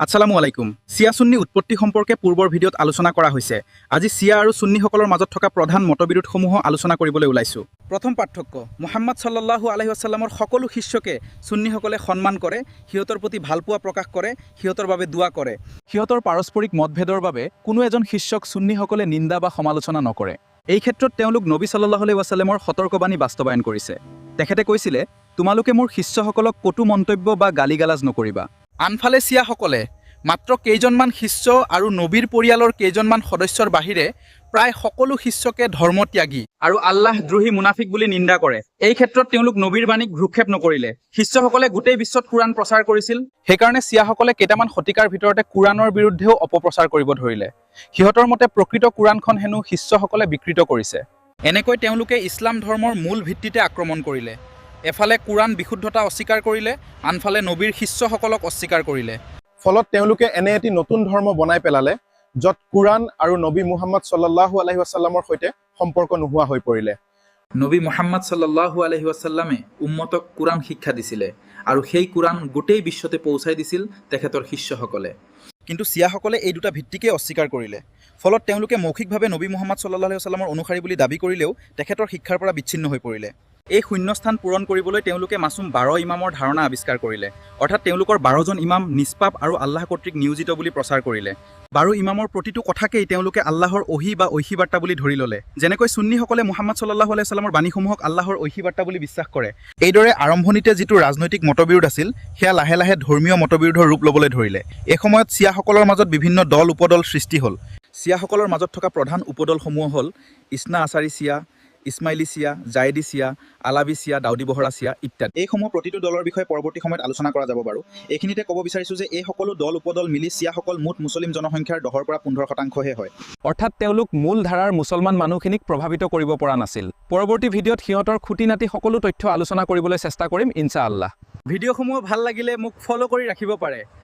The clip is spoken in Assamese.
আসসালামু আলাইকুম। চিয়া চুন্নী উৎপত্তি সম্পৰ্কে পূৰ্বৰ ভিডিঅ'ত আলোচনা কৰা হৈছে। আজি চিয়া আৰু চুন্নীসকলৰ মাজত থকা প্ৰধান মতবিৰোধসমূহ আলোচনা কৰিবলৈ ওলাইছোঁ। প্ৰথম পাৰ্থক্য, মুহাম্মদ সাল্লাল্লাহু আলাইহি ৱাছাল্লামৰ সকলো শিষ্যকে চুন্নীসকলে সন্মান কৰে, সিহঁতৰ প্ৰতি ভালপোৱা প্ৰকাশ কৰে, সিহঁতৰ বাবে দোৱা কৰে। সিহঁতৰ পাৰস্পৰিক মতভেদৰ বাবে কোনো এজন শিষ্যক চুন্নীসকলে নিন্দা বা সমালোচনা নকৰে। এই ক্ষেত্ৰত তেওঁলোক নবী সাল্লাল্লাহু আলাইহি ৱাছাল্লামৰ সতৰ্কবাণী বাস্তৱায়ন কৰিছে। তেখেতে কৈছিলে, "তোমালোকে মোৰ শিষ্যসকলক কটু মন্তব্য বা গালি গালাজ নকৰিবা।" আনফালে চিয়াসকলে মাত্ৰ কেইজনমান শিষ্য আৰু নবীৰ পৰিয়ালৰ কেইজনমান সদস্যৰ বাহিৰে প্ৰায় সকলো শিষ্যকে ধৰ্মত্যাগী আৰু আল্লাহ দ্ৰোহী মুনাফিক বুলি নিন্দা কৰে। এই ক্ষেত্ৰত তেওঁলোক নবীৰ বাণীক ভ্ৰূক্ষেপ নকৰিলে। শিষ্যসকলে গোটেই বিশ্বত কোৰাণ প্ৰচাৰ কৰিছিল। সেইকাৰণে চিয়াসকলে কেইটামান শতিকাৰ ভিতৰতে কোৰাণৰ বিৰুদ্ধেও অপপ্ৰচাৰ কৰিব ধৰিলে। সিহঁতৰ মতে প্ৰকৃত কোৰাণখন হেনো শিষ্যসকলে বিকৃত কৰিছে। এনেকৈ তেওঁলোকে ইছলাম ধৰ্মৰ মূল ভিত্তিতে আক্ৰমণ কৰিলে। এফালে কোৰাণ বিশুদ্ধতা অস্বীকাৰ কৰিলে, আনফালে নবীৰ শিষ্যসকলক অস্বীকাৰ কৰিলে। ফলত তেওঁলোকে এনে এটি নতুন ধৰ্ম বনাই পেলালে, য'ত কোৰাণ আৰু নবী মুহাম্মদ সাল্লাল্লাহু আলাইহি ৱাছাল্লামৰ সৈতে সম্পৰ্ক নোহোৱা হৈ পৰিলে। নবী মুহাম্মদ সাল্লাল্লাহু আলহি ৱাছাল্লামে উম্মতক কোৰাণ শিক্ষা দিছিলে আৰু সেই কোৰাণ গোটেই বিশ্বতে পৌঁছাই দিছিল তেখেতৰ শিষ্যসকলে। কিন্তু চিয়াসকলে এই দুটা ভিত্তিকেই অস্বীকাৰ কৰিলে। ফলত তেওঁলোকে মৌখিকভাৱে নবী মুহাম্মদ সাল্লাল্লাহু আলাইহি ৱাছাল্লামৰ অনুসাৰী বুলি দাবী কৰিলেও তেখেতৰ শিক্ষাৰ পৰা বিচ্ছিন্ন হৈ পৰিলে। এই শূন্যস্থান পূৰণ কৰিবলৈ তেওঁলোকে মাছুম 12 ইমামৰ ধাৰণা আৱিষ্কাৰ কৰিলে। অৰ্থাৎ তেওঁলোকৰ 12জন ইমাম নিষ্পাপ আৰু আল্লাহ কৰ্তৃক নিয়োজিত বুলি প্ৰচাৰ কৰিলে। 12 ইমামৰ প্ৰতিটো কথাকেই তেওঁলোকে আল্লাহৰ অহি বা ঐশী বাৰ্তা বুলি ধৰি ল'লে, যেনেকৈ চুন্নীসকলে মুহাম্মদ সাল্লাল্লাহু আলাইহি ৱাছাল্লামৰ বাণীসমূহক আল্লাহৰ ঐশী বাৰ্তা বুলি বিশ্বাস কৰে। এইদৰে আৰম্ভণিতে যিটো ৰাজনৈতিক মতবিৰোধ আছিল, সেয়া লাহে লাহে ধৰ্মীয় মতবিৰোধৰ ৰূপ ল'বলৈ ধৰিলে। এই সময়ত চিয়াসকলৰ মাজত বিভিন্ন দল উপদল সৃষ্টি হ'ল। চিয়াসকলৰ মাজত থকা প্ৰধান উপদলসমূহ হ'ল ইছনা আছাৰী চিয়া, ইছমাইলী চিয়া, জায়েদী চিয়া, আলাবী চিয়া, দাউদী বহৰা চিয়া ইত্যাদি। এইসমূহ প্ৰতিটো দলৰ বিষয়ে পৰৱৰ্তী সময়ত আলোচনা কৰা যাব বাৰু। এইখিনিতে ক'ব বিচাৰিছোঁ যে এই সকলো দল উপদল মিলি চিয়াসকল মুঠ মুছলিম জনসংখ্যাৰ 10ৰ পৰা 15%হে হয়। অৰ্থাৎ তেওঁলোক মূল ধাৰাৰ মুছলমান মানুহখিনিক প্ৰভাৱিত কৰিব পৰা নাছিল। পৰৱৰ্তী ভিডিঅ'ত সিহঁতৰ খুটি নাটি সকলো তথ্য আলোচনা কৰিবলৈ চেষ্টা কৰিম, ইনশা আল্লাহ। ভিডিঅ'সমূহ ভাল লাগিলে মোক ফ'ল' কৰি ৰাখিব পাৰে।